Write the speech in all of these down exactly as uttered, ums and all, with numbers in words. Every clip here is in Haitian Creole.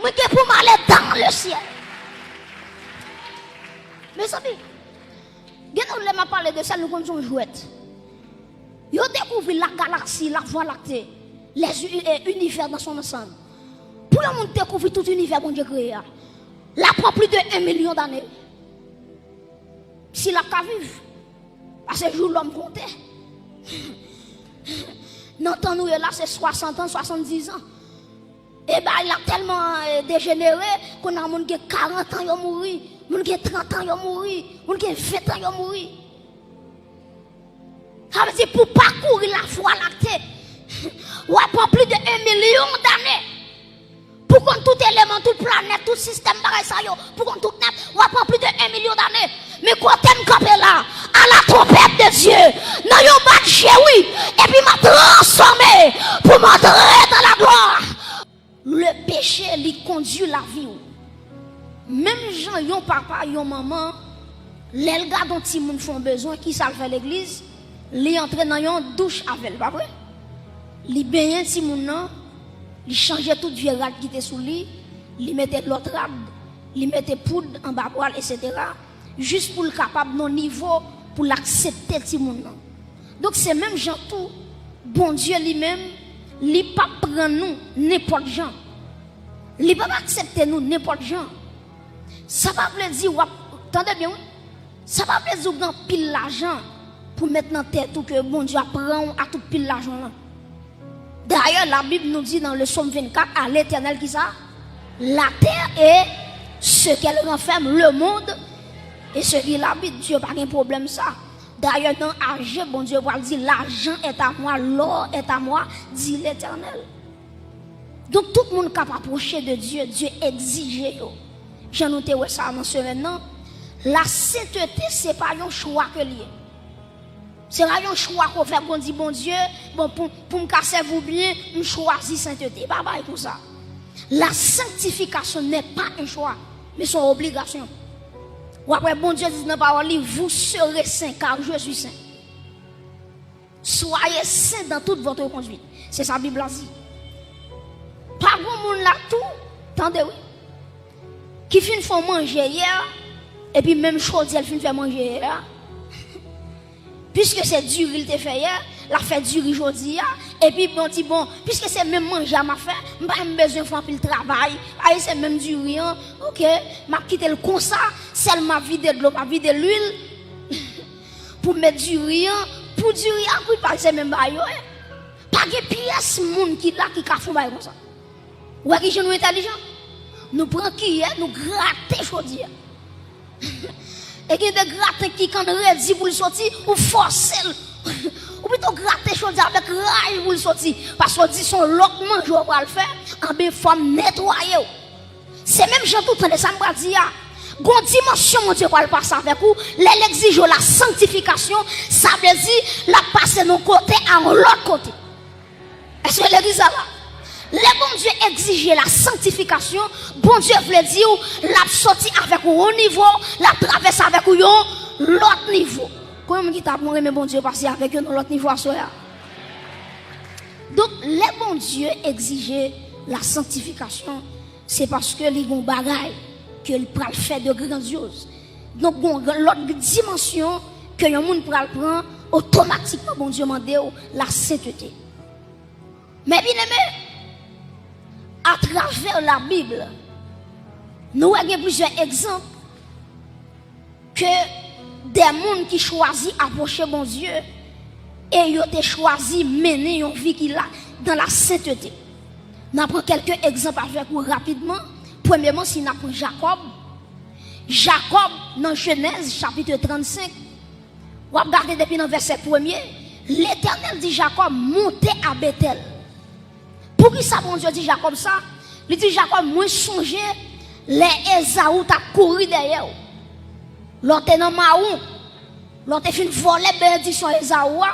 Mwen gen pou m ale dans le ciel. Mezanmi, gen nou lè m ap pale de syèl, nou konn se yon jwèt. Yo dekouvri la galaksi, la vwa lakte, les u- e, univers dans son ensemble. Pou yon moun dekouvri tout inivè Bondye kreye a, l ap pran plis de un milyon dane. Si l ap ka viv. Paske jou lòm konte. Nan tan nou ye la, se swasant an, swasanndizan. E bagay la tèlman, eh, dejenere, kounye a moun gen karant an, yo mouri. Moun gen trant an, yo mouri. Moun gen ven an, yo mouri. Sa vle di pou pakouri la vwa lakte, w ap pran plis de un milyon dane. Pou konn tout eleman, tout planèt, tout sistèm bagay sa yo, pou konn tout nèt, w ap pran plis de un milyon dane. Men kote m kanpe la, à la trompette de Dieu, nan yon bat je, wi, epi m ap transfòme pou m antre dans la gloire. Le péché, li kondui lavi w. Menm jan yon papa, yon manman, lè l gade yon timoun fè yon bezwen, kisa l fè legliz? Li antre nan yon douch avè l, pa vre? Li benyen timoun nan, li chanje tout vye rad ki te sou li, li mete lòt rad, li mete poud anba bra l, etsetera, jis pou l kapab nan nivo pou l aksepte timoun nan. Donk, se menm jan tou, Bondye li menm, li p ap pran nou nenpòt jan. Li p ap aksepte nou nenpòt jan. Sa pa vle di w ap, tande byen, wi. Sa pa vle di w gen anpil lajan pou met nan tèt ou ke Bondye ap pran w a tout pil lajan lan. Dayè, Labib nou di nan le Sòm vennkat, à l'Éternel kisa? La terre et ce qu'elle renferme, le monde et ce qu'il habite. Dye pa gen pwoblèm sa. Dayè, nan Aje, Bondye pral di, l'argent est à moi, l'or est à moi, dit l'Éternel. Donk, tout moun k ap apwoche de Dye, Dye egzije yo. Jan nou te wè sa nan semèn nan, la sentete, se pa yon chwa ke l ye. Se pa yon chwa ke w fè, w di, Bondye, bon, pou, pou m ka sèvi w byen, m chwazi sentete. Pa bay konsa. La sanctification n'est pas un choix, mais c'est une obligation. W ap wè Bondye di nan pawòl li, vous serez saints, car je suis saint. Soyez saints dans toute votre conduite. Se sa Bib la di. Pa gon moun la tou, tande wi, ki fin fè w manje yè, epi menm chodyè l fin fè manje yè a, piske se diri l te fè yè, l ap fè diri jodi a, epi bon, di, bon, piske se menm manje a m ap fè, m pa menm bezwen fè anpil travay, ayi se menm diri an, oke, m ap kite l konsa, sèl m ap vide dlo, m ap vide lwil, pou met diri an, pou diri a kwit, paske se menm bagay yo ye. Pa gen pyès moun ki la ki ka fè yon bagay konsa. Ou wè ki jan nou entèlijan? Nou pran kiyè, nou grate chodyè. E gen de graten ki kan redi pou l soti, ou fòse l. Ou pito grate chodyè avèk raj pou l soti. Paske w di se yon lòt manje w pral fè, anben fò m netwaye w. Se menm jan tou, tande sa m pral di a. Gon dimansyon Bondye pral pase avèk ou, lè l egzije w la sanktifikasyon, sa vle di l ap pase nan yon kote a yon lòt kote. Èske legliz la la? Lè Bondye egzije la sanktifikasyon, Bondye vle di w l ap soti avèk ou yon nivo, l ap travèse avèk ou yon lòt nivo. Konbyen moun ki ta renmen Bondye pase avèk yo nan lòt nivo aswè a? Donk, lè Bondye egzije la sanktifikasyon, se paske li gon bagay ke l pral fè de grandyoz. Donk, gon lòt dimansyon ke yon moun pral pran, otomatikman Bondye mande w la sentete. Men byeneme, atravè Labib, nou wè gen plizyè egzanp ke de moun ki chwazi apwoche Bondye e yo te chwazi mennen yon vi ki la, dans la sainteté. N a pran kèlke egzanp avèk ou rapidman. Premyeman, si n a pran Jakòb, Jakòb, nan Jenèz, chapit trannsenk, w ap gade depi nan vèsè premye, Letènèl di Jakòb, monte a Betèl. Poukisa Bondye di Jakòb sa? Li di Jakòb, mwen sonje lè Ezaou t ap kouri dèyè w. Lè w te nan mawon, lè w te fin vòlè benediksyon Ezaou a,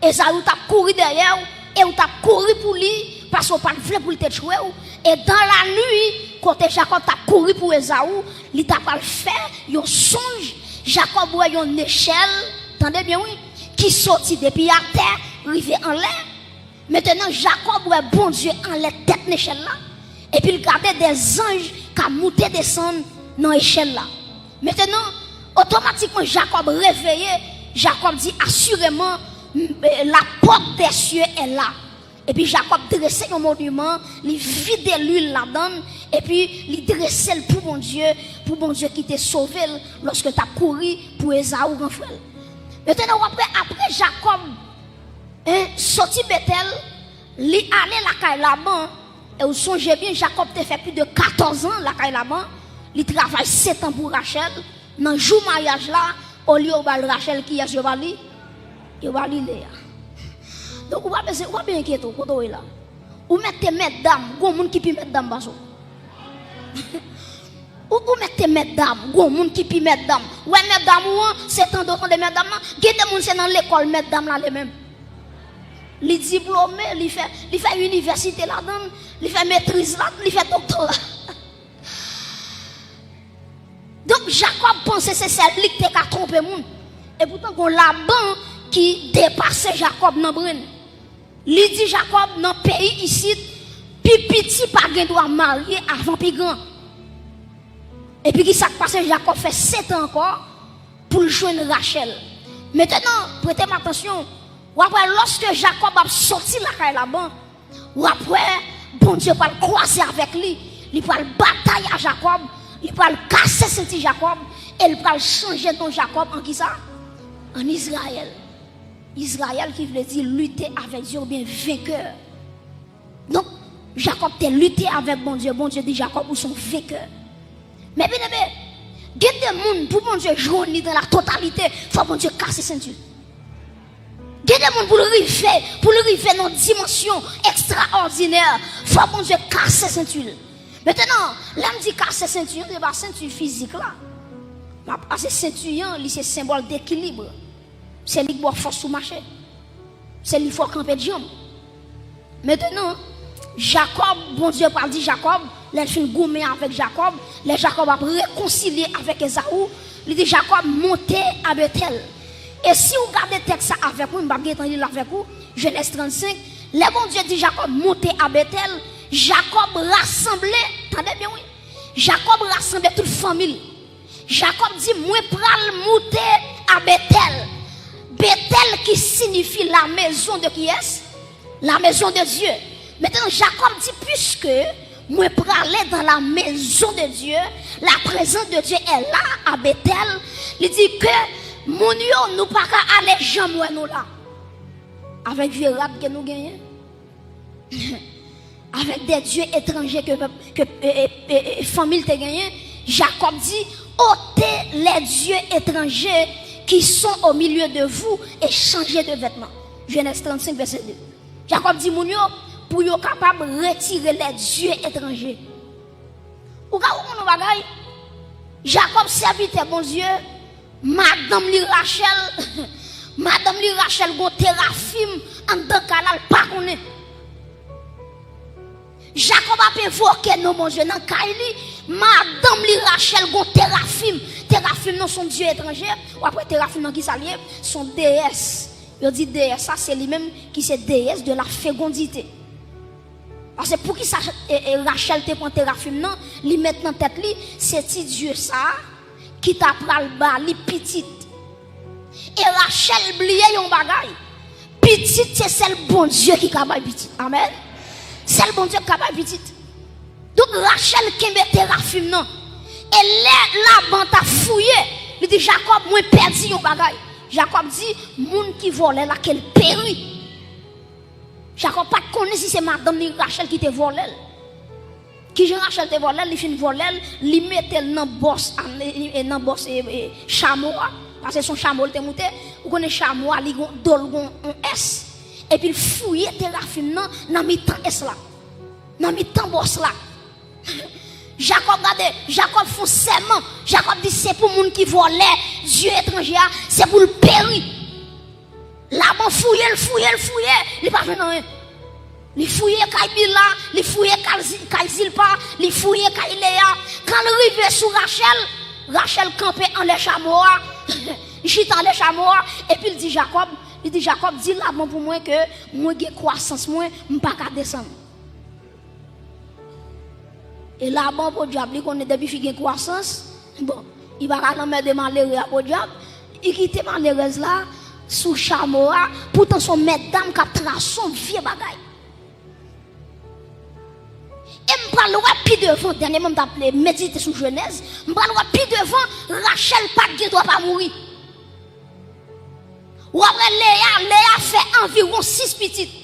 Ezaou t ap kouri dèyè w, e w t ap kouri pou li, paske w pa t vle pou l te tchwe w. E dans la nuit, kote Jakòb t ap kouri pou Ezaou, li t ap al fè yon sonj. Jakòb wè yon nechèl, tande byen wi, ki soti depi atè, rive anlè. Mentenan, Jakòb wè Bondye anlè tèt nechèl la. Epi l gade de zanj k ap moute desann nan echèl la. Mentenan, otomatikman, Jakòb reveye. Jakòb di, asireman, m, e, la porte des cieux est là. Epi Jakòb drese yon moniman, li vide lwil ladan l, epi li drese l pou Bondye, pou Bondye ki te sove l lòske l t ap kouri pou Ezaou, gran frè l. Mentenan, w ap wè, apre Jakòb, en, soti Betèl, li ale lakay Laban, e w sonje byen, Jakòb te fè plis de katòz an lakay Laban, li travay sèt an pou Rachèl, nan jou maryaj la, olye yo ba l Rachèl, kiyès yo ba li? Yo ba li Leya. Donk, ou pa bezwen, ou pa bezwen enkyete w, kote w ye la. Ou mèt te mètdam, gon moun ki pi mètdam pase w. Ou, ou mèt te mètdam, gon moun ki pi mètdam. Ou wè mètdam ou an, se tande w tande mètdam nan. Gen de moun se nan lekòl mètdam la ale menm. Li diplome, li fè, li fè inivèsite ladan l, li fè metriz la, li fè doktora. Donk, Jakòb panse se sèl li ki te ka twonpe moun. Epoutan, gon Laban ki depase Jakòb nan brenn. Li di Jakòb, nan peyi isit, pi piti pa gen dwa marye avan pi gran. Epi ki sa k pase? Jakòb fè sèt an ankò pou l jwenn Rachèl. Mentenan, prete m atansyon, w ap wè lòske Jakòb ap sòti lakay Laban, w ap wè Bondye pral kwaze avèk li, li pral batay a Jakòb, li pral kase senti Jakòb, e li pral chanje non Jakòb an kisa? An Izrayèl. Izrayèl ki vle di lite avèk Dye oubyen venkè. Donk, Jakòb te lite avèk Bondye. Bondye di Jakòb, ou se yon venkè. Men byeneme, gen de moun, pou Bondye jwenn li dan la totalite, fò Bondye kase senti l. Gen de moun, pou l rive, pou l rive nan dimansyon ekstraòdinè, fò Bondye kase senti l. Mentenan, lè m di kase senti an, se pa senti fizik la. M ap pase senti an, li se senbòl dekilib. Se li k ba w fòs pou mache. Se li fè w kanpe djanm. Mentenan, Jakòb, Bondye pral di Jakòb, lè l fin goumen avèk Jakòb, lè Jakòb ap rekonsilye avèk Ezaou, li di Jakòb, monte a Betèl. E si w gade tèks sa avèk mwen, m p ap gentan li l avèk ou, Jenèz trannsenk, lè Bondye di Jakòb, monte a Betèl, Jakòb rasanble, tande byen wi, Jakòb rasanble tout fanmi l. Jakòb di, mwen pral moute a Betèl. Betèl ki siyifi la maison de kiyès? La maison de Dieu. Mentenan, Jakòb di, puiske mwen prale dans la maison de Dieu, la présence de Dieu est là à Bethel, li di ke moun yo, nou pa ka ale janm wè nou la. Avèk vye rad ke nou genyen. Avèk de dye etranje ke, ke, e, e, e, e, fanmi l te genyen, Jakòb di, ôtez les dieux étrangers qui sont au milieu de vous et changez de vêtements. Jenèz trannsenk, vèsè de. Jakòb di moun yo, pou yo kapab retire les dieux étrangers. Ou ka konprann yon bagay? Jakòb, sèvitè Bondye, madanm li Rachèl, madanm li Rachèl gon terafim anndan kay la, l pa konnen. Jakòb ap envoke non Bondye nan kay li, madanm li Rachèl gon terafim. Terafim nan se yon dye etranje, w ap wè terafim nan kisa l ye? Se yon deyès. Yo di deyès sa se li menm ki se déesse de la fécondité. Paske poukisa, e, e, Rachèl te pran terafim nan, li met nan tèt li, se ti dye sa a ki ta pral ba li pitit. E Rachèl bliye yon bagay, pitit se sèl Bondye ki ka bay pitit. Amèn. Sèl Bondye ki ka bay pitit. Donk Rachèl kenbe terafim nan. E lè Laban t ap fouye, li di, Jakòb, mwen pèdi yon bagay. Jakòb di, moun ki vòlè la, ke l peri. Jakòb pa t konnen si se madanm li Rachèl ki te vòlè l. Kijan Rachèl te vòlè l? Li fin vòlè l, li mete l nan bòs, a, e, e, nan bòs, e, e, chamo a. Paske se yon chamo l te moute. Ou konnen chamo a, li gon, do l gon yon S. Epi l fouye terafim nan nan mitan S la. Nan mitan bòs la. Jakòb gade, Jakòb fè yon sèman. Jakòb di se pou moun ki vòlè dye etranje a, se pou l peri. Laban fouye l, fouye l, fouye, li pa jwenn anyen. Li fouye kay Bila, li fouye kay Zi-, kay Zilpa, li fouye kay Leya. Kan l rive sou Rachèl, Rachèl kanpe anlè chamo a, li chita anlè chamo a, epi l di Jakòb, li di Jakòb, di Laban pou mwen ke mwen gen kwasans mwen, m pa ka desann. E Laban, podyab, li konnen depi fi gen kwasans, bon, li pa ka lanmède malere a, podyab, li kite malerèz la sou chamo a, poutan se yon mèt dam k ap trase yon vye bagay. E m pral wè pi devan, dènyèman m t ap medite sou Jenèz, m pral wè pi devan, Rachèl pa t gen dwa pa mouri. W ap wè Leya, Leya fè anviwon sis pitit.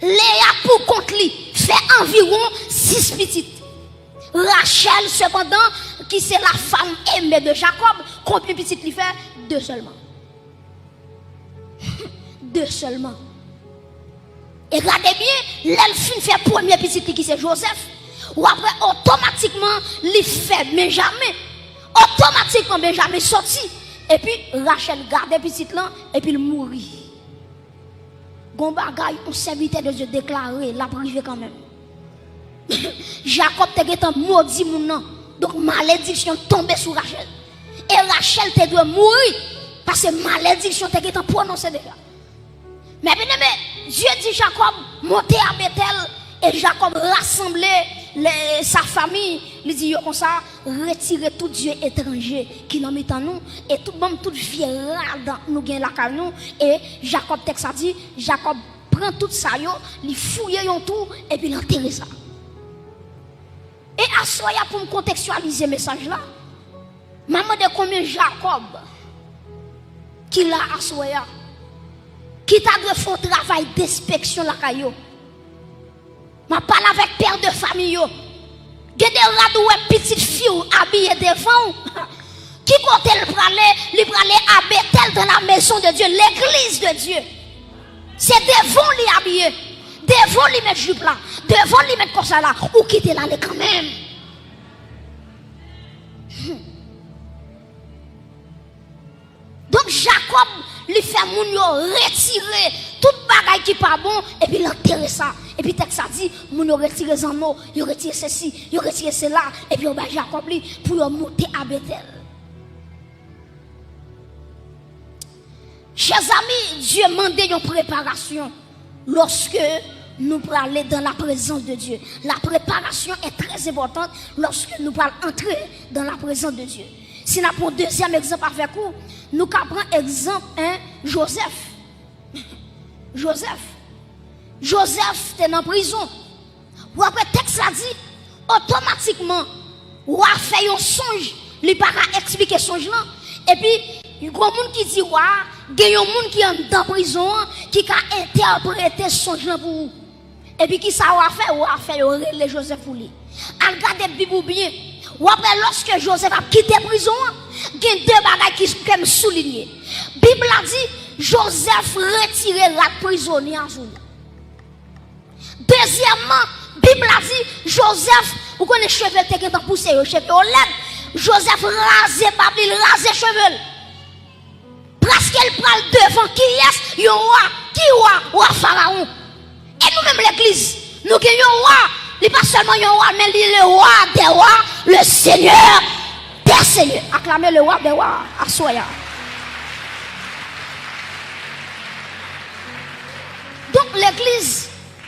Leya pou kont li fè anviwon sis pitit. Rachèl, sepandan, ki se la femme aimée de Jacob, konbyen pitit li fè? De sèlman. De sèlman. E gade byen, lè l fin fè premye pitit li ki se Jozèf, w ap wè otomatikman li fè Benjamen. Otomatikman Benjamen soti. Epi Rachèl gade pitit lan, epi l mouri. Gon bagay yon sèvitè de Dye deklare, l ap rive kanmenm. Jakòb te gentan modi moun nan. Donk, malediksyon tonbe sou Rachèl. E Rachèl te dwe mouri, paske malediksyon te gentan pwononse deja. Men byeneme, Dye di Jakòb, monte a Betèl, e Jakòb rasanble le, sa fami, li di yo konsa, retire tout dye etranje ki nan mitan nou, e tout, ban m tout vye rad nou gen lakay nou, e Jakòb, tèks la di, Jakòb pran tout sa yo, li fouye yon twou, epi l antere sa. E aswè a, pou m kontekstyalize mesaj la, m a mande konbyen Jakòb ki la aswè a, ki ta dwe fè yon travay denspeksyon lakay yo. M ap pale avèk pè de fami yo. Gen de rad ou wè pitit fi w abiye devan w. Ki kote l prale? Li prale a Betèl, dans la maison de Dieu, l'église de Dieu. Se devan w li abiye. Devan w li met jip la. Devan w li met kòsèy la. Ou kite l ale kanmenm. Donk, Jakòb, li fè moun yo retire tout bagay ki pa bon, epi l antere sa. Epi tèks la di, moun yo retire zanno, yo retire sesi, yo retire sela, epi yo bay Jakòb li pou yo moute a Betèl. Chè zami, Dye mande yon preparasyon lòske nou prale dans la présence de Dieu. La préparation est très importante lorsque nou pral antre dans la présence de Dieu. Si n ap pran dezyèm egzanp avèk ou, nou ka pran egzanp, en, Jozèf. Jozèf. Jozèf te nan prizon. W ap wè tèks la di, otomatikman, wa fè yon sonj, li pa ka eksplike sonj lan. Epi, gon moun ki di wa, gen yon moun ki anndan prizon an, ki ka entèprete sonj lan pou ou. Epi kisa wa fè? Wa fè yo rele Jozèf pou li. Al gade Bib ou byen. W ap wè lòske Jozèf ap kite prizon an, gen de bagay ki, ke m soulinye. Bib la di, Jozèf retire rad prizonye a sou li. Dezyèmman, Bib la di, Jozèf, ou konnen cheve l te gentan pouse yo, cheve yo lèd. Jozèf raze bab li, l raze cheve l. Prèske l pral devan kiyès? Yon wa. Ki wa? Wa Farawon. E nou menm legliz, nou gen yon wa. Li pa sèlman yon wa, men li le roi des rois, le seigneur des seigneurs. Aklame le roi des rois aswè a. Donk, legliz,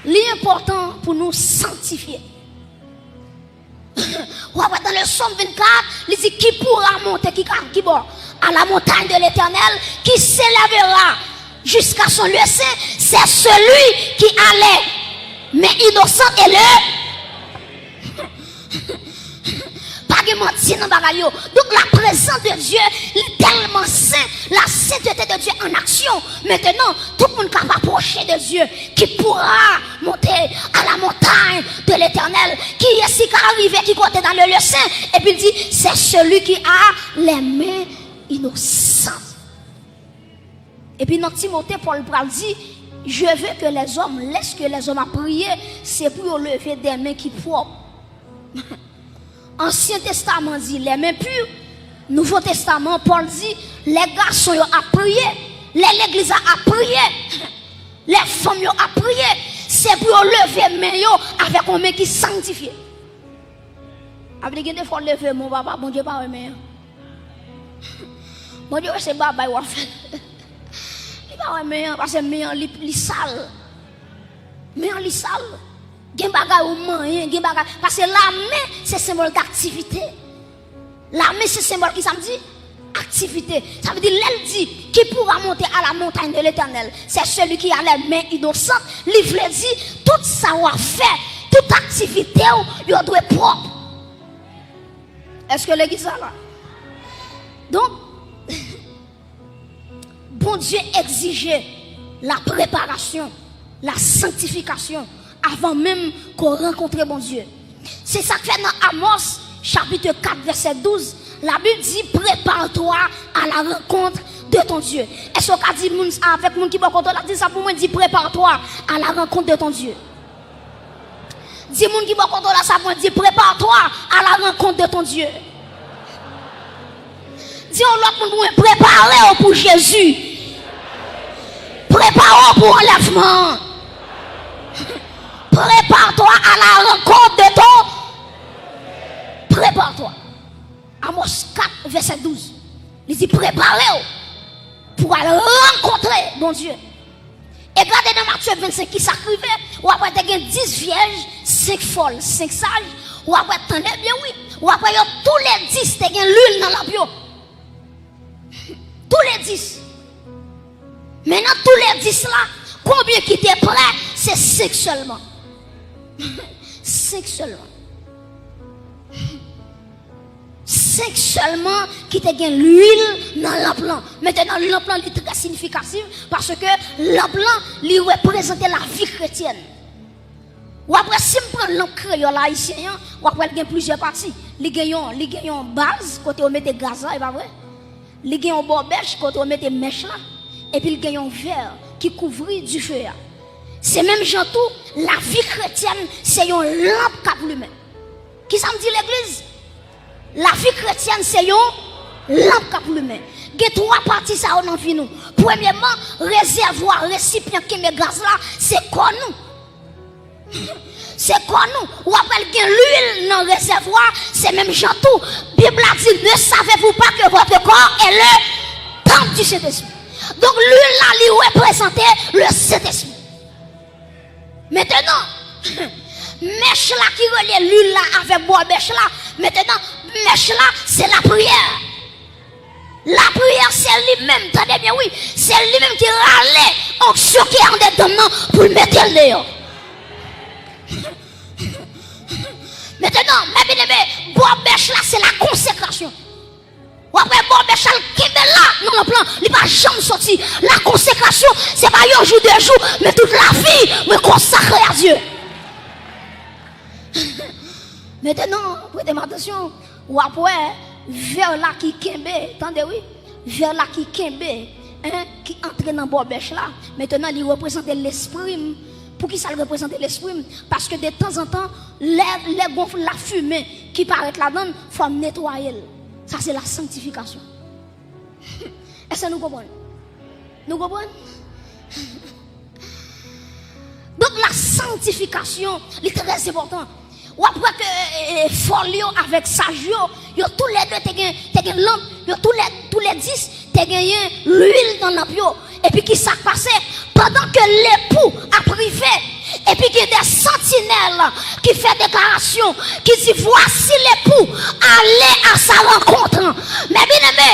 li enpòtan pou nou sanktifye. W ap wè dans le Psaume vingt-quatre, li di, qui pourra monter, ki ka, ki bò? À la montagne de l'Éternel, qui s'élèvera jusqu'à son lieu saint, c'est celui qui a les mains innocentes et le Pa gen manti nan bagay yo. Donk, la prezans de Dye, li tèlman sen, la sainteté de Dieu en action. Maintenant, tout moun k ap apwoche de Dye, qui pourra monter à la montagne de l'Éternel. Kiyès ki ka rive ki kote dans le lieu saint? Epi l di, c'est celui qui a les mains innocentes. Epi nan Timote, Pòl pral di, je veux que les hommes, lèske lèzòm ap priye, se pou yo leve de men ki pwòp. Ansyen Testaman di, les mains pures. Nouvo Testaman, Pòl di, lè gason yo ap priye, lè legliz la ap priye, lè fanm yo ap priye, se pou yo leve men yo avèk yon men ki sanktifye. Sa vle di gen de fwa w leve men w, papa, Bondye pa wè men an. Bondye wè se babay w ap fè. Li pa wè men an, paske men an li, li sal. Men an li sal. Gen bagay ou manyen, gen bagay. Paske lame se senbòl daktivite. Lame se senbòl ki sa m di? Aktivite. Sa vle di, lè l di, qui pourra monter à la montagne de l'Éternel? C'est celui qui a les mains innocentes. Li vle di, tout sa w ap fè, tout aktivite w, yo dwe pwòp. Èske legliz la la? Donk, Bondye egzije la preparasyon, la sanktifikasyon, avan menm ke w rankontre Bondye. Se sa k fè nan Amos, chapit kat, vèsè douz, Labib di, prépare-toi à la rencontre de ton Dieu. Èske w ka di moun sa avèk moun ki bò kote w la? Di sa pou mwen, di, prépare-toi à la rencontre de ton Dieu. Di moun ki bò kote w la sa pou mwen, di, prépare-toi à la rencontre de ton Dieu. Di yon lòt moun pou mwen, prepare w pou Jezi. Prepare w pou anlèvman. Prépare-toi à la rencontre de ton. Prépare-toi. Amos kat, vèsè douz. Li di, prepare w pou al rankontre Bondye. E gade nan Matye vennsenk ki sa k rive, w ap wè te gen dis vyèj, senk fòl, senk saj, w ap wè, tande byen wi, w ap wè yo tou lè dis te gen lwil nan lanp yo. Tou lè dis. Men nan tou lè dis la, konbyen ki te prè? Se senk sèlman. Senk sèlman. Senk sèlman ki te gen lwil nan lanp lan. Mentenan, lanp lan, li trè siyifikatif, paske lanp lan, li reprezante lavi kretyèn. W ap wè, si m pran lanp kreyòl ayisyen an, w ap wè l gen plizyè pati. Li gen yon, li gen yon baz kote yo mete gaz la, e pa vre? Li gen yon bòbèch kote yo mete mèch la, epi l gen yon vè ki kouvri dife a. Se menm jan tou, lavi kretyèn se yon lanp k ap limen. Kisa m di legliz? Lavi kretyèn se yon lanp k ap limen. Gen twa pati sa yo nan vi nou. Premyèman, rezèvwa, resipyan kenbe gaz la, se kò nou. Se kò nou. W ap wè l gen lwil nan rezèvwa, se menm jan tou. Bib la di, ne savez-vous pas que votre corps est le temple du Saint-Esprit? Donk, lwil la, li reprezante le Sentespri. Mentenan, mèch la ki relye lwil la avèk bò mèch la, mentenan, mèch la, se lapriyè. Lapriyè, se li menm, tande byen wi, se li menm ki rale onksyon ki andedan m nan pou l mete l deyò. Mentenan, mè byeneme, bò mèch la, se la konsekrasyon. W ap wè bò mèch la, l kenbe la nan lanp lan, li pa janm soti. La konsekrasyon, se pa yon jou, de jou, men tout lavi mwen konsakre a Dye. Mentenan, prete m atansyon, w ap wè vè la ki kenbe, tande wi, vè la ki kenbe, en, ki antre nan bò mèch la, mentenan li reprezante lespri m. Poukisa l reprezante lespri m? Paske detanzantan, lè, lè gon lafimen ki parèt ladan l, fò m netwaye l. Sa se la sanktifikasyon. Èske nou konprann? Nou konprann? Donk, la sanktifikasyon, li trè enpòtan. W ap wè ke, e, e, fòl yo avèk saj yo, yo toulède te gen, te gen lanp, yo toulè, toulè dis te genyen lwil nan lanp yo. Epi ki sa k pase? Pandan ke lepou ap rive, epi gen de santinèl ki fè deklarasyon, ki di, voici l'époux, allez à sa rencontre. Mè byeneme,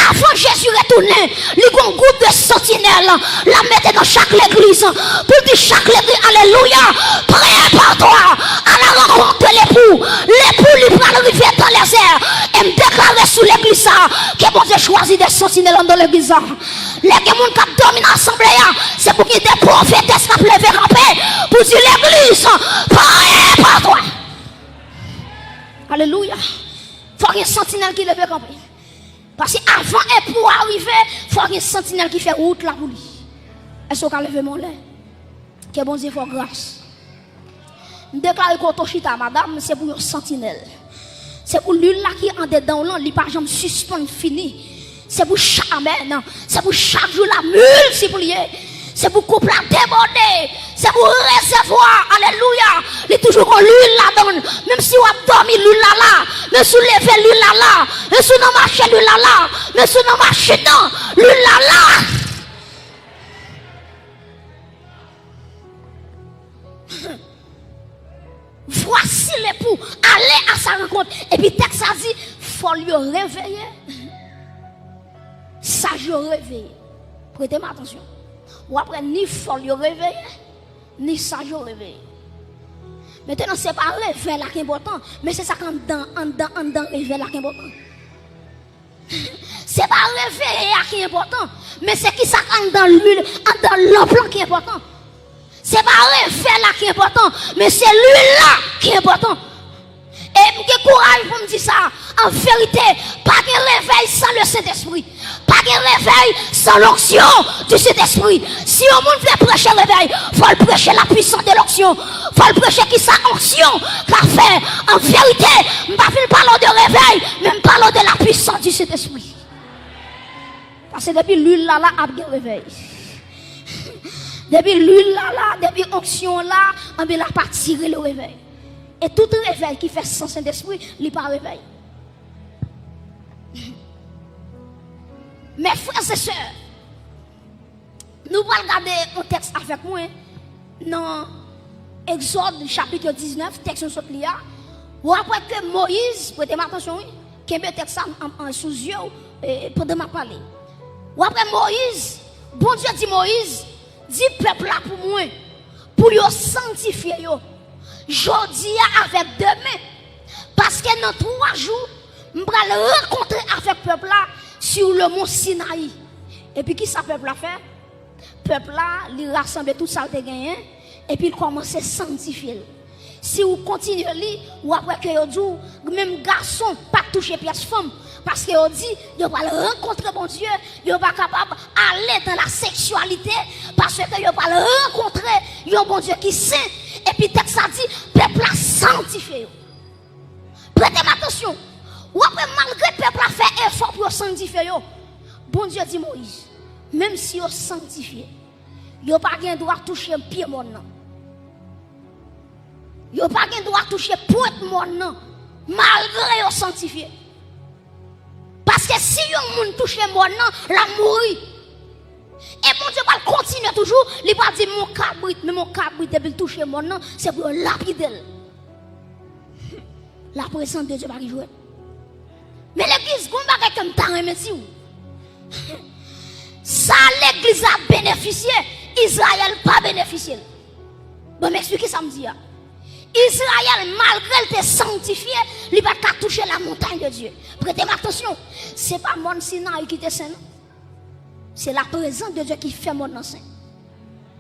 avan Jezi retounen, li gon gwoup de santinèl l ap mete nan chak legliz, pou l di chak legliz, alelouya, prépare-toi à la rencontre de l'époux. Lepou li pral rive dans les airs. E m deklare sou legliz sa, ke Bondye chwazi de santinèl anndan legliz sa. Lè gen moun k ap dòmi nan asanble a, se pou gen de pwofetès k ap leve kanpe pou di legliz, prépare-toi. Alelouya. Fò gen santinèl ki leve kanpe. Paske avan lepou a rive, fò gen santinèl ki fè wout la pou li. Èske w ka leve men w anlè? Ke Bondye fè w gras. M deklare kote w chita, madanm, se pou yon santinèl. Se pou lwil la ki andedan w lan, li pa janm sispann fini. Se pou cha-, amèn. Se pou chak jou la miltipliye. Se pou koup la debòde. Se pou rezèvwa, alelouya, li toujou gon lwil ladan l. Menm si w ap dòmi, lwil la la. Menm si w leve, lwil la la. Menm si w nan machin, lwil la la. Menm si w nan machin nan, lwil la la. asile pou ale a sa rankont. Epi tèks la di, fòl yo reveye, saj yo reveye. Prete m atansyon. W ap wè ni fòl yo reveye, ni saj yo reveye. Mentnan, se pa revèy la ki enpòtan, men se sa k anndan, anndan, anndan revèy la ki enpòtan. Se pa reveye a ki enpòtan, men se kisa k anndan lwil, anndan lanp lan ki enpòtan. Se pa revèy la ki enpòtan, men se lwil la ki enpòtan. E m gen kouraj pou m di sa, an verite, pa gen revèy san le Sentespri. Pa gen revèy san l'onction du Saint-Esprit. Si yon moun vle preche revèy, fò l preche la puissance de l'onction. Fò l preche kisa onksyon ka fè. An verite, m pa vin pale w de revèy, men m pale w de la puissance du Saint-Esprit. Paske depi lwil la la, ap gen revèy. Depi lwil la la, depi onksyon la, anben l ap atire le revèy. E tout revèy ki fè san Sentespri, li pa revèy. Mes frères et sœurs, nou pral gade yon tèks avèk mwen nan Egzòd chapit diznèf, tèks nou sot li a. W ap wè ke Moyiz, prete m atansyon wi, kenbe tèks sa an, an, sou zye w, e, pandan m ap pale. W ap wè Moyiz, Bondye di Moyiz, di pèp la pou mwen, pou yo sanntifye yo, jodi a avèk demen, paske nan twa jou, m pral rankontre avèk pèp la sou le mont Sinayi. Epi kisa pèp la fè? Pèp la, li rasanble tout sa l te genyen, epi l kòmanse sanntifye l. Si w kontinye li, w ap wè ke yo di w, menm gason pa t touche pyès fanm, paske yo di, yo pral rankontre Bondye, yo pa kapab ale dans la sexualité, paske yo pral rankontre yon Bondye ki sen, epi tèks la di, pèp la sanntifye yo. Prete m atansyon, w ap wè malgre pèp la fè efò pou yo sanntifye yo, Bondye di Moyiz, menm si yo sanntifye, yo pa gen dwa touche pye mòn nan. Yo pa gen dwa touche pwent mòn nan, malgre yo sanntifye. Paske si yon moun touche mòn nan, l ap mouri. E Bondye pral kontinye toujou, li pral di, men yon kabrit, men yon kabrit, depi l touche mòn nan, se pou yo lapide l. La présence de Dieu pa gen jwèt. Men legliz, gon bagay ke m ta renmen di w. Sa legliz la benefisye, Izrayèl pa benefisye l. Bon, m eksplike sa m di a. Izrayèl, malgre l te sanntifye, li pa t ka touche la montagne de Dieu. Prete m atansyon, se pa mòn Sinayi ki te sen, non. Se la prezans de Dye ki fè mòn nan sen.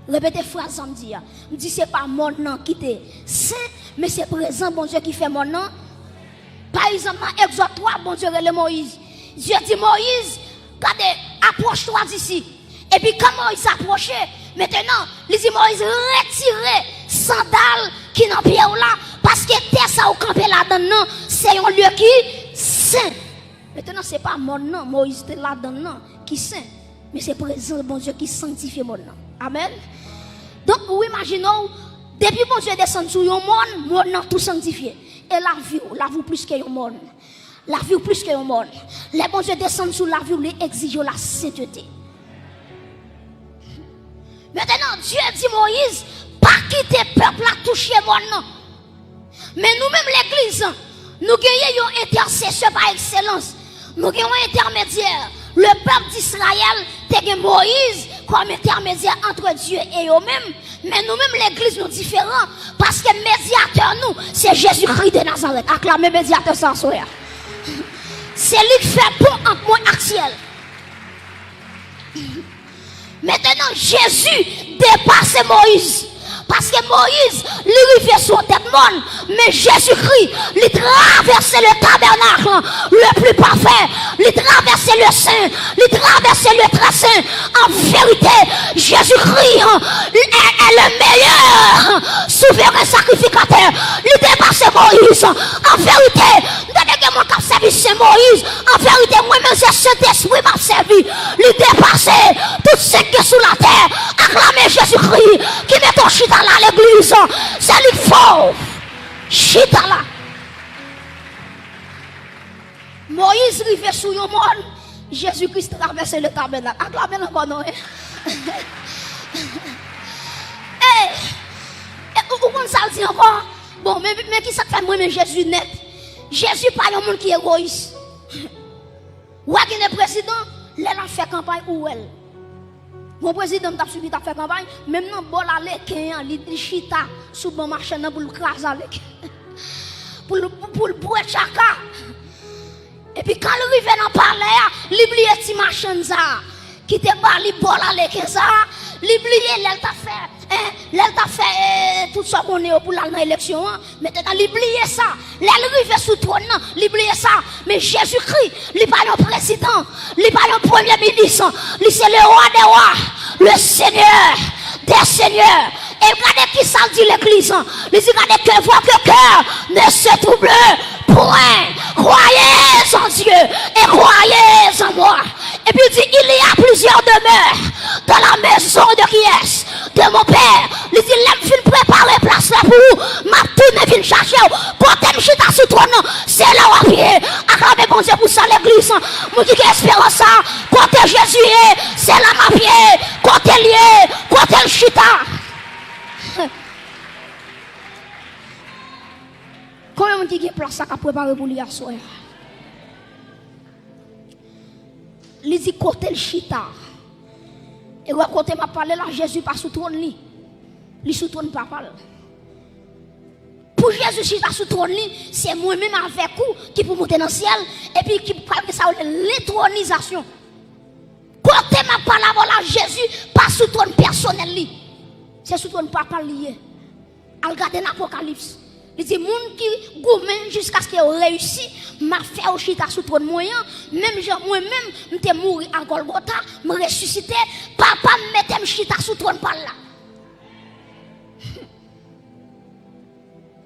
Repete fraz sa m di a. M di se pa mòn nan ki te sen, men se prezans Bondye ki fè mòn nan. Pa egzanp, nan Egzòd twa, Bondye rele Moyiz. Dye di Moyiz, gade, approche-toi d'ici. Epi kan Moyiz apwoche, mentnan, li di Moyiz, retire sandal ki nan pye w la, paske tè sa ou kanpe ladann nan, se yon lye ki sen. Mentnan, se pa mòn nan Moyiz te ladann nan ki sen, men se prezans Bondye ki sanktifye mòn nan. Amèn. Donk, ou imajine w, depi Bondye desann sou yon mòn, mòn nan tou sanktifye. E lavi w, lavi w plis ke yon mòn. Lavi w plis ke yon mòn. Lè Bondye desann sou lavi w, li egzije w la sentete. Mentnan, Dye di Moyiz, pa kite pèp la touche mòn nan. Men nou menm legliz, nou genyen yon entèsesè pa ekselans. Nou gen yon entèmedyè. Le pèp d'Izrayèl te gen Moyiz kòm entèmedyè antre Dye e yo menm. Men nou menm legliz nou diferan. Paske medyatè nou, se Jezikri de Nazarèt. Aklame medyatè sa aswè a. Se li k fè pon ant mwen ak syèl. Mentnan, Jezi depase Moyiz. Paske Moyiz, li rive sou tèt mòn, men Jezikri, li travèse le tabènak le pli pafè, li travèse le sen, li travèse le trè sen. An verite, Jezikri, est, est le meilleur souverain sacrificateur. Li depase Moyiz. An verite, m tande gen moun k ap sèvi Sen Moyiz. An verite, mwen menm se Sentespri m ap sèvi. Li depase tout sen k gen sou latè. Aklame Jezikri ki mete w chita la, legliz. Se li k fè w chita la. Moyiz rive sou yon mòn, Jezikri travèse le tabènak. Aklame l ankò non, en. Ey! E ou, ou konn sa l di ankò? Bon, men, men ki sa k fè m renmen Jezi nèt? Jezi pa yon moun ki egoyis. W a gen de prezidan, lè l ap fè kanpay, ou wè l. Yon prezidan m t ap swiv, li t ap fè kanpay, menm nan bòl aleken an, li, li chita sou ban machann nan pou l kraze aleken. Pou l, pou l bwè tchaka. Epi kan l rive nan palè a, li bliye ti machann sa a ki te ba li bòl aleken sa a, li bliye lè l t ap fè, en, lè l t ap fè, eh, tout sa w konnen yo pou l al nan eleksyon an. Mentnan, li bliye sa. Lè l rive sou twòn nan, li bliye sa. Men Jezikri, li pa yon prezidan, li pa yon premye minis, li se le roi des rois, le seigneur des seigneurs. E gade ki sa l di legliz an. Li di, gade, que votre cœur ne se trouble point. Croyez en Dieu et croyez en moi. Epi li di, il y a plusieurs demeures dans la maison de qui est? De mon père. Li di, lè m fin prepare plas la pou ou, m ap tounen vin chache w. Kote m chita sou twòn nan, se la w ap ye. Aklame Bondye pou sa, legliz. Moun ki gen esperans sa, kote Jezi ye, se la m ap ye. Kote l ye, kote l chita. Konbyen moun ki gen plas sa k ap prepare pou li aswè a? Li di kote l chita. E wè kote m ap pale la, Jezi pa sou twòn li. Li sou twòn papa l. Pou Jezi chita sou twòn li, se mwen menm avèk ou ki pou monte nan syèl, epi ki pral gen sa yo rele lentwonizasyon. Kote m ap pale avè w la, Jezi pa sou twòn pèsonèl li. Se sou twòn papa l li ye. Al gade nan Apokalips. Li di, moun ki goumen jiskaske yo reyisi, m ap fè yo chita sou twòn mwen an, menm jan mwen menm, m te mouri a Gòlgota, m resisite, papa m mete m chita sou twòn pa l la.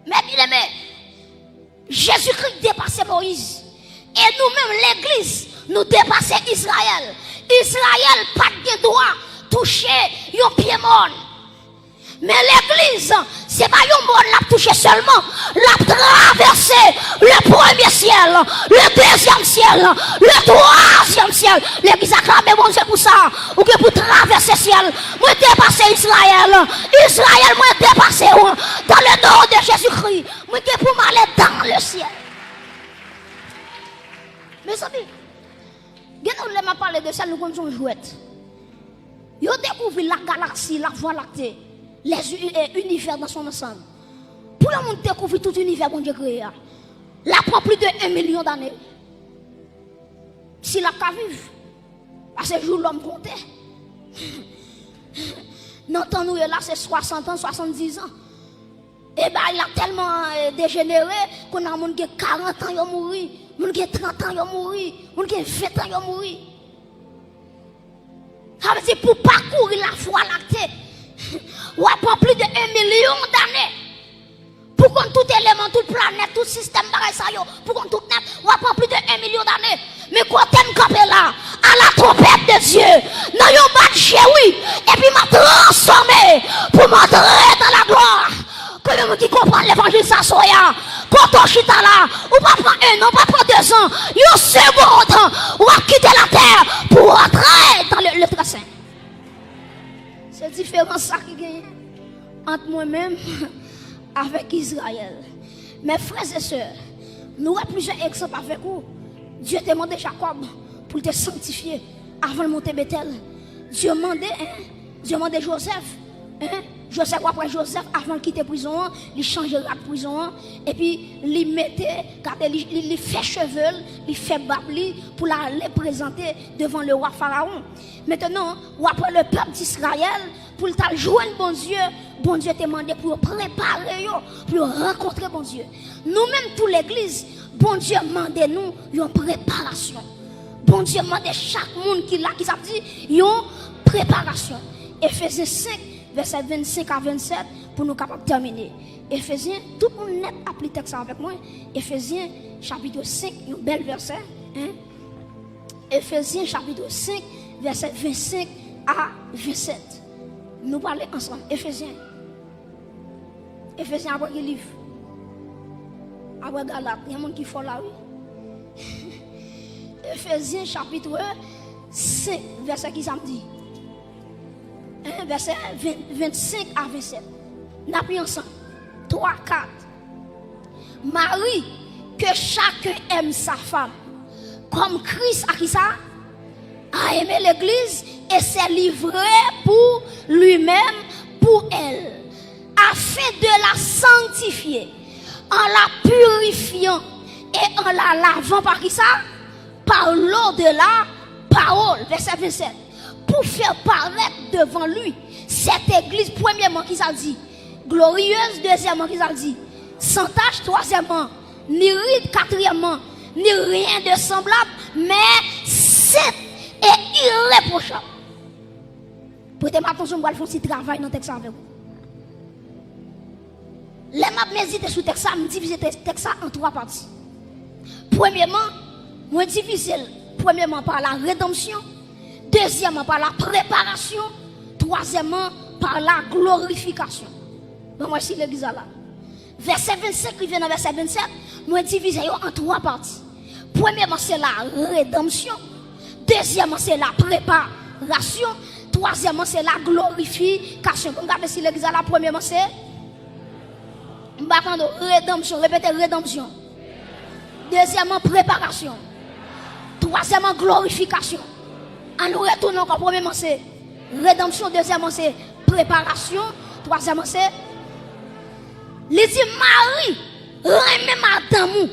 Men byeneme, Jezikri depase Moyiz. E nou menm, legliz, nou depase Izrayèl. Izrayèl pa t gen dwa touche yon pye mòn. Men legliz, se pa yon mòn l ap touche sèlman. L ap travèse le premye syèl, le dezyèm syèl, le twazyèm syèl. Legliz, aklame Bondye pou sa. Ou gen pou travèse syèl. Mwen depase Izrayèl. Izrayèl, mwen depase w. Dans le nom de Jésus-Christ. Mwen gen pou m ale dans le ciel. Mezanmi, gen nou lè m ap pale de syèl, nou konn se yon jwèt. Yo dekouvri la galaksi, la Voie lactée, les u-, eh, univers dans son ensemble. Pou yon moun dekouvri tout inivè Bondye kreye a, l ap pran plis de un milyon dane. Si l ap ka viv. Paske jou lòm konte. Nan tan nou ye la, se swasant an, swasanndiz an. E bagay la tèlman, eh, dejenere, kounye a moun gen karant an, yo mouri, moun gen trant an, yo mouri, moun gen ven an, yo mouri. Sa vle di pou pakouri la Voie lactée, w ap pran plis de un milyon dane. Pou konn tout eleman, tout planèt, tout sistèm bagay sa yo, pou konn tout nèt, w ap pran plis de un milyon dane. Men kote m kanpe la, à la trompette de Dieu, nan yon bat je wi, epi m ap transfòme pou m antre dans la gloire. Konbyen moun ki konprann levanjil sa aswè a? Kote w chita la, ou pa pran un an, ou pa pran deux ans, yon segonn, w ap kite latè pou w antre dans le, le très saint. Se diferans sa ki genyen ant mwen menm avèk Izrayèl. Men frè e sè, nou wè plizyè egzanp avèk ou. Dye te mande Jakòb pou l te sanktifye avan l monte Betèl. Dye mande, en, Dye mande Jozèf, en, Jozèf, w ap wè Jozèf, avan l kite prizon an, li chanje rad prizon an, epi li mete, gade, li, li, li fè cheve l, li fè bab li, pou l ale prezante devan le wa Farawon. Mentnan, w ap wè le pèp Izrayèl, pou l t al jwenn Bondye, Bondye te mande pou yo prepare yo, pou yo rankontre Bondye. Nou menm tou legliz, Bondye mande nou yon preparasyon. Bondye mande chak moun ki la, ki sa vle di, yon preparasyon. Efezyen senk, vèsè vennsenk a vennsèt, pou nou kapab tèmine. Efezyen, tout moun nèt ap li tèks sa avèk mwen. Efezyen, chapit senk, yon bèl vèsè, en. Efezyen chapit senk, vèsè vennsenk a vennsèt. Nou pale ansanm. Efezyen. Efezyen apre ki liv? Apre Galat. Gen moun ki fò la, wi. Efezyen chapit senk, vèsè ki sa m di? En, vèsè ven, vennsenk a vennsèt. N ap li ansanm. Twa, kat. Mari, que chacun aime sa femme, comme Christ a ki sa? A aimé l'église et s'est livré pour lui-même pour elle, afin de la sanctifier, en la purifiant et en la lavant par ki sa? Par l'eau de la parole. Verset vingt-sept. Pour faire paraître devant lui cette église, premièrement, ki sa l di? Glorieuse. Deuxièmement, ki sa l di? Sans tache. Troisièmement, ni ride. Quatrièmement, ni rien de semblable, mais sainte et irréprochable. Prete m atansyon, m pral fè yon ti travay nan tèks la avè w. Lè m ap medite sou tèks sa, m divize tèks sa an twa pati. Premyèman, mwen divize l, premyèman, par la rédemption, dezyèmman, par la préparation, twazyèmman, par la glorification. Ban mwen si legliz la la. Vèsè vennsenk rive nan vèsè vennsèt, mwen divize yo an twa pati. Premyèman, se la redanmsyon. Dezyèmman, se la preparasyon. Twazyèmman, se la glorifikasyon. Pou n gade si legliz la la, premyèman, se, m pa tande w, redanmsyon. Repete, redanmsyon. Dezyèmman, preparasyon. Twazyèmman, glorifikasyon. An nou retounen ankò. Premyèman, se redanmsyon. Dezyèmman, se preparasyon. Twazyèmman, se, li di, Mari renmen madanm ou,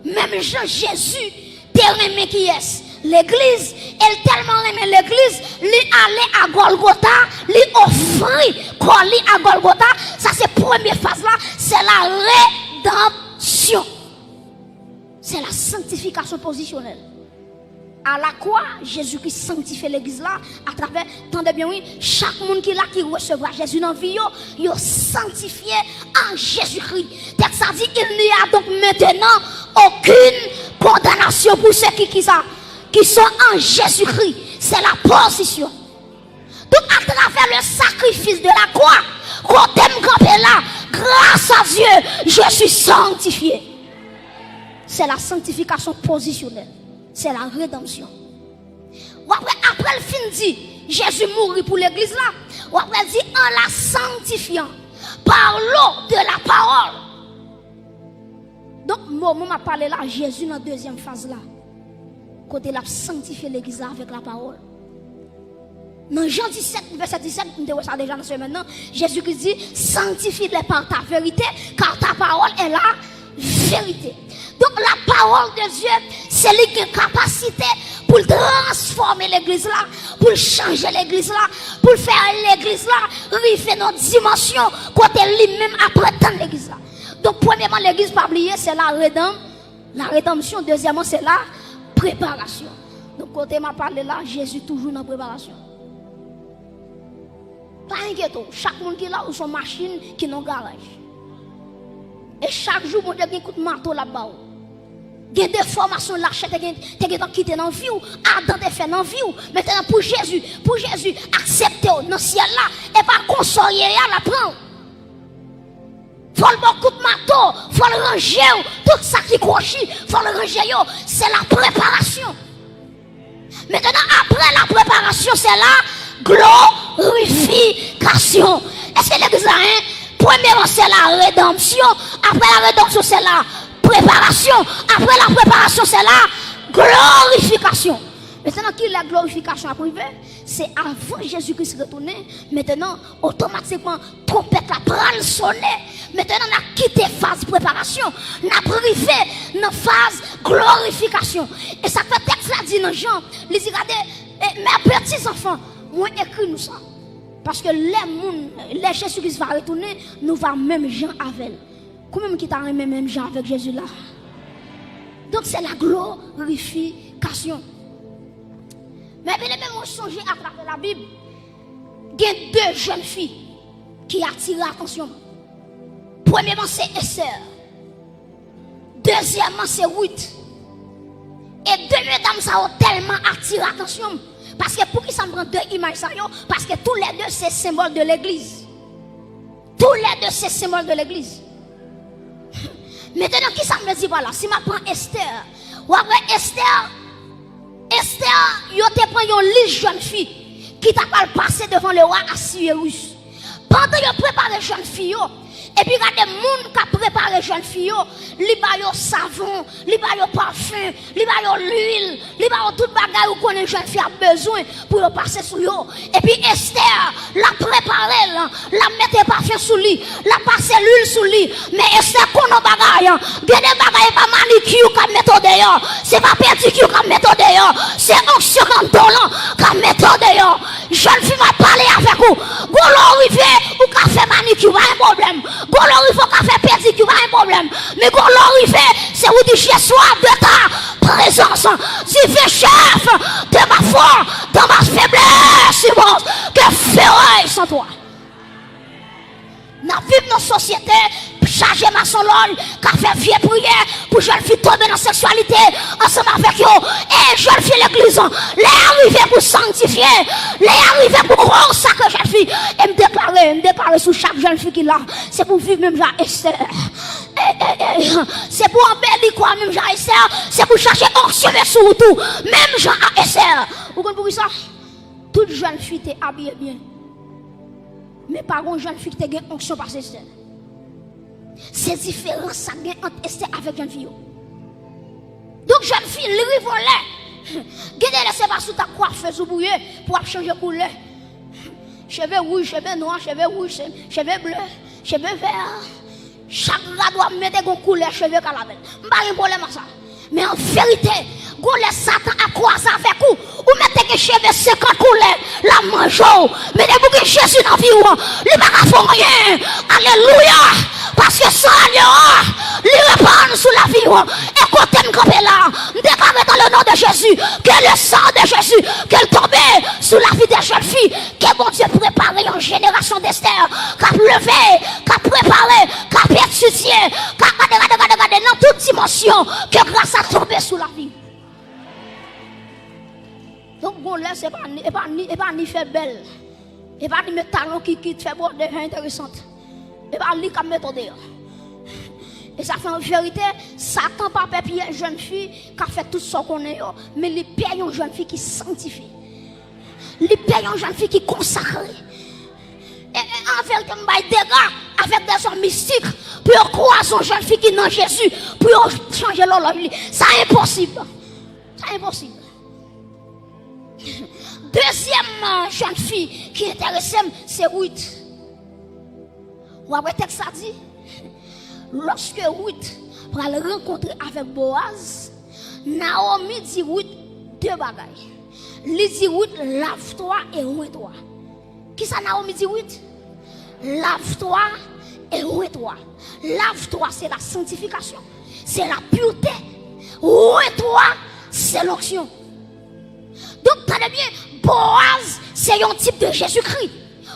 menm jan Jezi te renmen kiyès? Legliz. E l tèlman renmen legliz, li ale a Gòlgota, li ofri kò li a Gòlgota. Sa se premye faz la, se la redanmsyon. Se la sanktifikasyon pozisyonèl. A la kwa, Jezikri sanktifye legliz la atravè, tande byen wi, chak moun ki la ki resevwa Jezi nan vi yo, yo sanktifye an Jezikri. Tèks la di, il n'y a donc maintenant aucune condamnation pour ceux qui, qui ça, qui sont en Jésus-Christ. C'est la position. Donc, à travers le sacrifice de la croix, kote m kanpe la, grâce à Dieu, je suis sanctifié. C'est la sanctification positionnelle. C'est la rédemption. Ou apre, apre l fin di, Jezi mouri pou legliz la, ou apre l di, en la sanctifiant par l'eau de la parole. Donk, moman m ap pale la, Jezi nan dezyèm faz la, kote l ap sanktifye legliz la avèk lapawòl. Nan Jan disèt, vèsè disèt, m te wè sa deja nan semèn nan, Jezikri di, sanctifie-les par ta vérité, car ta parole est la vérité. Donk, lapawòl de Dye, se li gen kapasite pou l transfòme legliz la, pou l chanje legliz la, pou l fè legliz la rive nan dimansyon kote li menm ap retann legliz la. Donk, premyèman, legliz pa bliye, se la redanm, la redanmsyon. Dezyèmman, se la preparasyon. Donk, kote m ap pale la, Jezi toujou nan preparasyon. Pa enkyete w, chak moun ki la, ou se yon machin ki nan garaj. E chak jou, Bondye gen kout mato l ap ba w. Gen defòmasyon lachè te gen, te gentan kite nan vi w, Adan te fè nan vi w. Mentnan, pou Jezi, pou Jezi aksepte w nan syèl la, e pa konsa w ye a, l ap pran w. Fò l ba w kout mato, fò l ranje w, tout sa ki kwochi, fò l ranje yo. Se la preparasyon. Mentnan, apre la preparasyon, se la glorifikasyon. Èske legliz la, en? Premyèman, se la redanmsyon. Apre la redanmsyon, se la preparasyon. Apre la preparasyon, se la glorifikasyon. Mentnan, kilè glorifikasyon ap rive? Se avan Jezikri retounen. Mentnan, otomatikman, twonpèt la pral sonnen. Mentnan, n ap kite faz preparasyon. N ap rive nan faz glorifikasyon. E sa k fè tèks la di nan Jan, li di, gade, e, mes petits enfants, mwen ekri nou sa. Paske lè moun, lè Jezikri va retounen, nou va menm jan avè l. Konbyen moun ki ta renmen menm jan avèk Jezi la? Donk, se la glorifikasyon. Men byeneme, mwen sonje atravè Labib, gen de jèn fi ki atire atansyon m. Premyèman, se Esther. Dezyèmman, se Ruth. E de medam sa yo tèlman atire atansyon m. Paske poukisa m pran de imaj sa yo? Paske toulède se senbòl de legliz. Toulède se senbòl de legliz. Mentnan, kisa m vle di pa la? Si m ap pran Esther, w ap wè Esther, Esther, yo te pran yon lis jèn fi ki ta pral pase devan lewa Asiwewis. Pandan yo prepare jèn fi yo, Epi gade moun k ap prepare jèn fi yo, li ba yo savon, li ba yo pafen, li ba yo lwil, li ba yo tout bagay ou konnen jèn fi ap bezwen pou yo pase sou yo. Epi Estè, l ap prepare l, l ap mete pafen sou li, l ap pase lwil sou li. Men Estè konn yon bagay, gen de bagay e pa manikir k ap mete w deyò, se pa pedikir k ap mete w deyò, se onksyon k anndan w lan k ap mete w deyò. Jèn fi, m ap pale avèk ou. Gon lè w rive, ou ka fè manikir, pa gen pwoblèm. Gon lè w rive, ou ka fè pedikir, pa gen pwoblèm. Men gon lè w rive, se ou di, Je sois de ta présence. Divin chef, de ma foi, dans ma faiblesse immense, que ferai-je sans toi? N ap viv nan sosyete chaje masonlòj, k ap fè vye priyè pou jèn fi tonbe nan seksyalite ansanm avèk yo. E jèn fi legliz, lè a rive pou sanktifye, lè a rive pou konsakre jèn fi. E m deklare, m deklare sou chak jèn fi ki la, se pou viv menm jan a Estè. E, e, e, se pou anbeli kò a menm jan a Estè, se pou chache onksyon vin sou ou tou, menm jan a Estè. Ou konn poukisa? Tout jèn fi te abiye byen. Men pa gon jèn fi ki te gen onksyon pase Estè. Se diferans sa k gen ant Estè avèk jèn fi yo. Donk jèn fi, li rive yon lè. Gen de lè se pa sou ta kwafez ou pou ye, pou w ap chanje koulè. Cheve wouj, cheve nwa, cheve wouj, se- cheve ble, cheve vè. Chak rad w ap mete gon koulè cheve ka lavel. M pa gen pwoblèm ak sa. Men an verite, gon lè Satan ap kwaze avèk ou. Ou mèt te gen cheve senkant koulè, l ap manje w. Men depi w gen Jezi nan vi w, li pa ka fè w anyen. Alelouya! Paske san agno a, li repann sou lavi w. E kote m kanpe la, m deklare dans le nom de Jésus, que le sang de Jésus, ke l tonbe sou lavi de jèn fi. Ke Bondye prepare yon jenerasyon Estè k ap leve, k ap prepare, k ap etidye, k ap gade, gade, gade, gade nan tout dimansyon, ke gras la tonbe sou lavi. Donk, gon lè se pa ni, e pa ni, e pa ni fè bèl, e pa ni met talon ki, ki fè bòde fè enteresan, e pa li k ap mete w deyò. E sa fè an verite, Satan pa pè pyès jèn fi k ap fè tout sa w konnen yo, men li pè yon jèn fi ki sanktifye. Li pè yon jèn fi ki konsakre. E, e, an verite, m bay dega avèk dèzòm mistik pou yo kwaze yon jèn fi ki nan Jezi, pou yo chanje lòlòj li. Sa enposib. Sa enposib. Dezyèm, euh, jèn fi ki enterese m, se Ruth. W ap wè tèks la di, lòske Ruth pral rankontre avèk Boaz, Naomi di Ruth de bagay. Li di Ruth, lave-toi et oins-toi. Kisa Naomi di Ruth? Lave-toi et oins-toi. Lave-toi, se la sanctification, se la pureté. Oins-toi, se l'onction. Donk, tande byen, Boaz, se yon tip de Jezikri.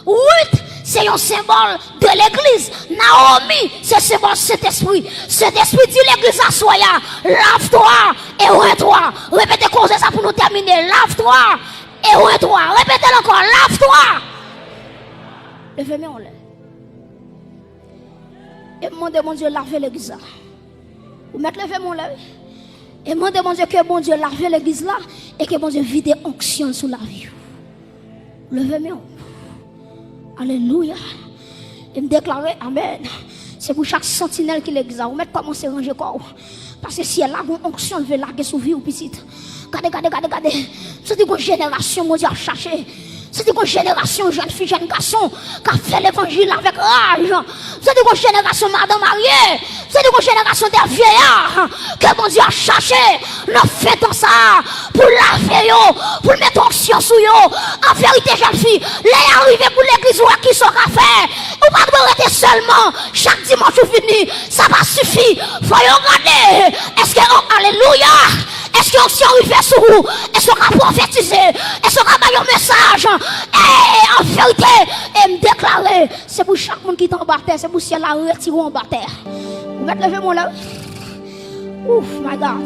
Ruth, se yon senbòl de legliz. Naomi, se senbòl Sentespri. Sentespri di legliz aswè a, lave-toi et oins-toi. Repete koze sa pou nou tèmine. Lave-toi et oins-toi. Repete l ankò, lave-toi. Leve men w anlè. E m mande Bondye lave legliz la. Ou mèt leve men w lè wi. E mande Bondye ke Bondye lave legliz la e ke Bondye vide onksyon l sou lavi w. Leve men w. Alelouya. E m deklare, amèn. Se pou chak santinèl ki legliz la. Ou mèt kòmanse ranje kò w. Paske syèl la gon onksyon l vle lage sou vi w, pitit. Gade, gade, gade, gade. M santi gon jenerasyon Bondye ap chache. M santi gon jenerasyon jèn fi, jèn gason k ap fè levanjil avèk raj. M santi gon jenerasyon madan marye. M santi gon jenerasyon de vyeya ke Bondye ap chache nan fen tan sa a pou l lave yo, pou l mete onksyon sou yo. An verite, jèn fi, lè y a rive pou legliz wè kisa w ka fè. Ou pa dwe rete sèlman chak dimanch ou vini. Sa pa sifi. Fò yo gade. Èske, oh, alelouya! Èske onksyon rive sou ou? Èske w ka pwofetize? Èske w ka bay yon mesaj? E, an verite, e m deklare, se pou chak moun ki t anba tè, se pou syèl la retire w anba tè. Ou mèt leve men w lè wi. Ouf, my God.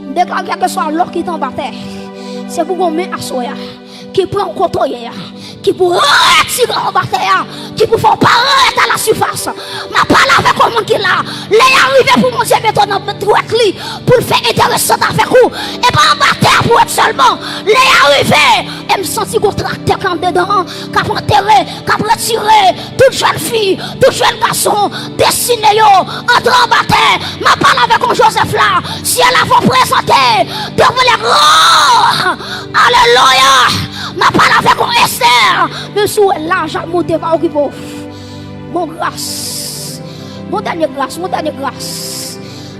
M deklare kèlkeswa lè w ki t anba tè, se pou gon men aswè a ki pran w kote w ye a, ki pou retire w anba tè a, ki pou fè w parèt a la sifas. M ap pale avèk yon moun ki la. Lè y a rive pou Bondye mete w nan dwèt li, pou l fè enteresan avèk ou, e pa anba tè Pwèt sèlman, lè y a rive, e m santi gon traktè k andedan an, k ap antere, k ap retire tout jèn fi, tout jèn gason, destine yo, antre anba tè. M ap pale avèk yon Jozèf la, syèl la fò prezante devan lè gran. Alelouya! M ap pale avèk yon Estè, men si w wè laj ap monte, pa okipe w. Bon gras. Bon dènye gras, bon dènye gras.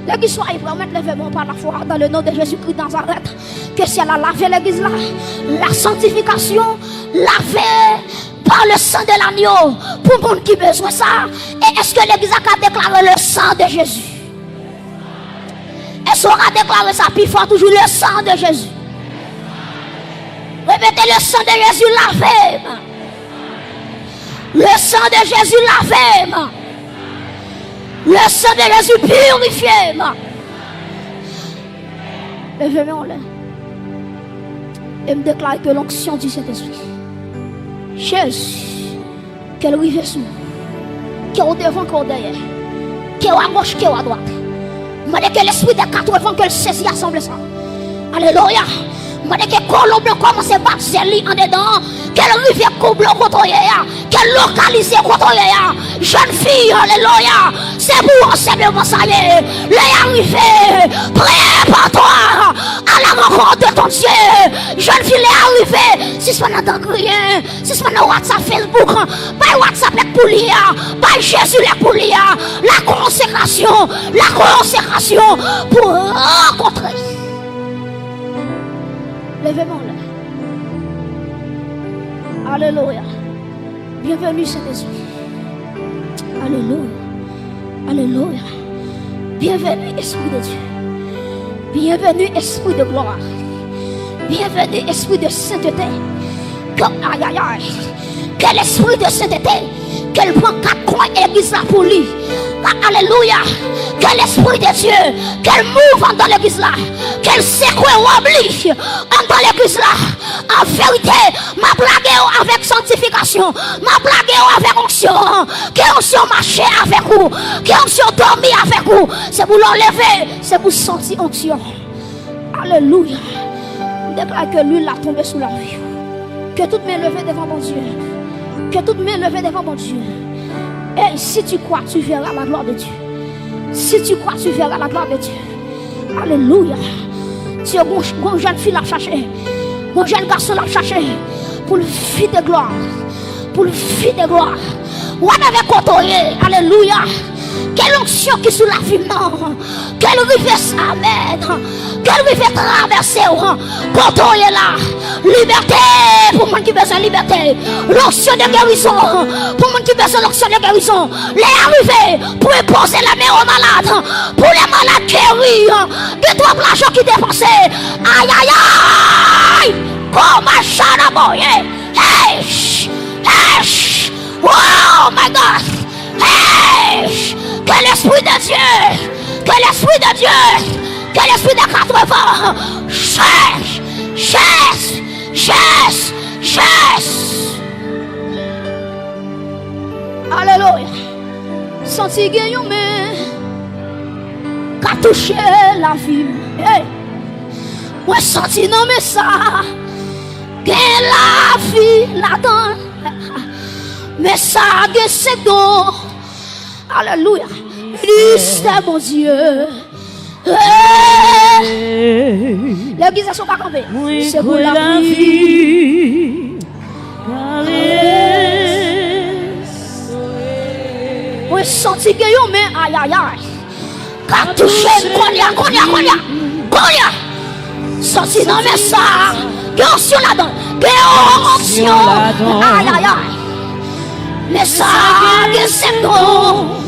Legliz, soyez prêts, mèt leve men w pa lafwa, dans le nom de Jésus-Christ de Nazareth. Ke syèl la lave legliz la. La sanctification, lavé par le sang de l'agneau. Pou moun ki bezwen sa. E èske legliz la ka deklare le sang de Jésus? Èske w ka deklare sa pi fò toujou, le sang de Jésus? Repete, le sang de Jésus lave m. Le sang de Jésus lave m. Le sang de Jésus purifie m. Leve men w anlè. E m deklare ke l'onction du Saint-Esprit. Jezi, ke l rive sou ou. Ke w devan, ke w dèyè. Ke w agoch, ke w adwat. Mande ke lespri dè katrevan ke l sezi asanble sa. Alelouya. Mande ke kolonb lan kòmanse bat zèl li andedan an. Ke l rive koublo kote w ye a. Ke l lokalize kote w ye a. Jèn fi, alelouya. Se pou ansèyman sa ye. Lè y a rive, prepare-toi à la rencontre de ton Dieu. Jèn fi, lè y a rive, sispann andan griyen. Sispann nan WhatsApp, Facebook. Bay WhatsApp lè k pou li a. Bay Jezi lè k pou li a. La consécration. La consécration pou rankontre. Leve men w anlè. Alelouya. Bienvenue, Saint-Esprit. Alelouya. Alelouya. Bienvenue, Esprit de Dieu. Bienvenue, Esprit de gloire. Bienvenue, Esprit de sainteté. Ke, ayayay. Ke lespri de sainteté, ke l pran kat kwen legliz la pou li. A, alelouya. Ke lespri de Dye, ke l mouv anndan legliz la. Ke l sekwe wòb li anndan legliz la. An verite, m ap lage w avèk sanktifikasyon. M ap lage w avèk onksyon. Ke onksyon mache avèk ou. Ke onksyon dòmi avèk ou. Se pou lè w leve, se pou w santi onksyon. Alelouya. M deklare ke lwil la tonbe sou lavi w. Ke tout men leve devan Bondye. Ke tout men leve devan Bondye. Et si tu crois, tu verras la gloire de Dieu. Si tu crois, tu verras la gloire de Dieu. Alelouya. Dye, gon, gon jèn fi l ap chache. Gon jèn gason l ap chache. Pou l vide glwa. Pou l vide glwa. Whatever kote w ye. Alelouya. Ke lonksyon ki sou lavi m nan. Ke l rive, amèn. Ke l rive travèse w. Kote w ye la. Libète pou moun ki bezwen libète. Lonksyon de gerizon. Pou moun ki bezwen lonksyon de gerizon. Lè a rive pou enpoze lè men o malad. Pou lè malad geri. Gen twòp lajan ki depanse. Ayayay. Koma chanaboye. Hey! Hey! Oh my God! Hey! Que l'Esprit de Dieu, que l'Esprit de Dieu, que l'Esprit de quatre-vingts, Jezi, Jezi, Jezi, Jezi. Alelouya. Santi gen yon men ka touche lavi m. Hey! Mwen santi nan men sa gen lavi ladan. Men sa gen senk don. Alelouya. Ministè Bondye. Hey! Legliz la, si w pa kanpe. Se pou lavi. Mwen santi gen yon men, ayayay. Ka touche m kounye a, kounye a, kounye a, kounye a. Santi nan men sa, gen onksyon ladan, gen onksyon. Ayayay. Men sa, gen senk don.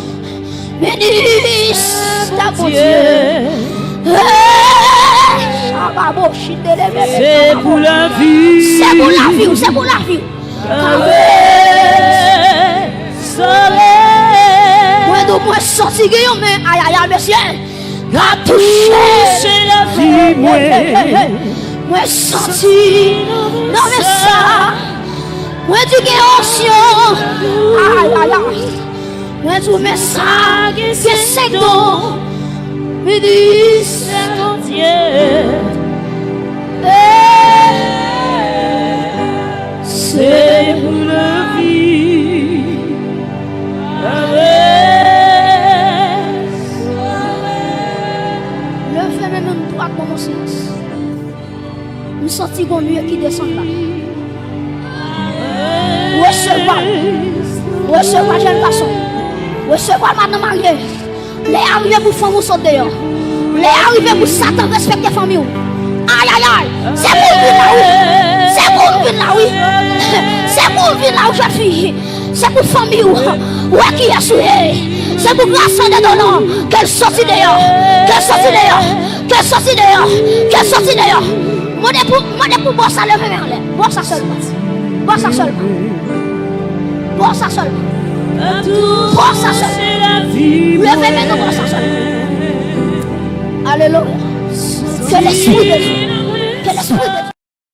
Ministè Bondye. Hey! Chababo, chindele, bebe. Se pou lavi w, se pou lavi w. Mwen di w, mwen santi gen yon men, ayayay, mesye, ka touche lavi mwen. Mwen santi nan men sa. Mwen di gen onksyon. Ayayay. Mwen di w, men sa gen senk don. Ministè Bondye. Leve men m dwat, ban mwen silans. M santi gon nwi ki desann la. Resevwa l. Resevwa jèn gason. Resevwa l, madanm marye. Lè a rive pou fanm ou sot deyò. Lè a rive pou Satan respekte fanmi w. Ayayay. Se pou l vin la wi. Se pou l vin la wi. Se pou l vin la wi, jèn fi. Se pou fanmi w. Wè kiyès ou ye. Se pou gras an dedan w. Ke l soti deyò. Ke l soti deyò. Ke l soti deyò. Ke l soti deyò. Mande pou, mande pou bòs sa leve men anlè. Bòs sa sèlman. Bòs sa sèlman. Bòs sa sèlman. Bòs sa sèlman. Leve men nan bòs sa sèlman. Alelouya. Ke lespri de Dye. Ke lespri de